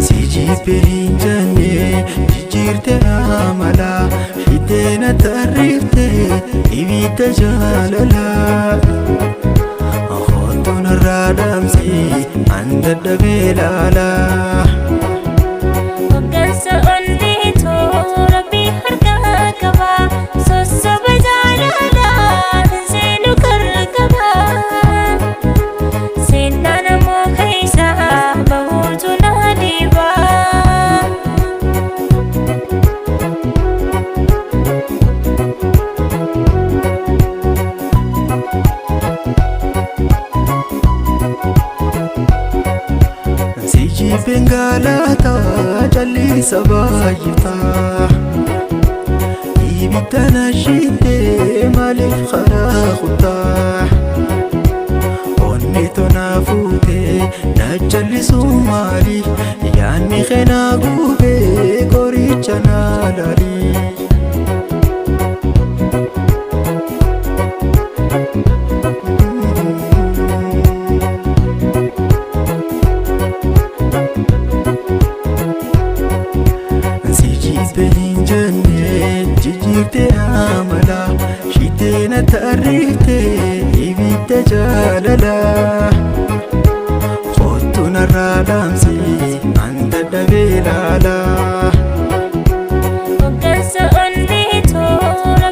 Si jibbee hin jenne jijjiirte amala, fiddee na tarreefte ibidda jaalala. Kottu narraa dhaamsi an dadhabee laala. Hoggansa onneetoo Rabbi harkaa qaba. Sossoba jaalalaa hin seenu karra qaba. Seenaa namoo keessa bahuutu na dhiba. Si jibbeen galata callisa baay'ifta. Ibidda na shiite maaliif karaa kuttaa? Onni tona fuute na callisu maali? Yaanni kee na gubee qoricha na laali. Si jibbeen hin jenne jijjiirte amala, shiitee na tarreefte ibidda jaalala. Kottu narraa dhaamsi an dadhabee laala.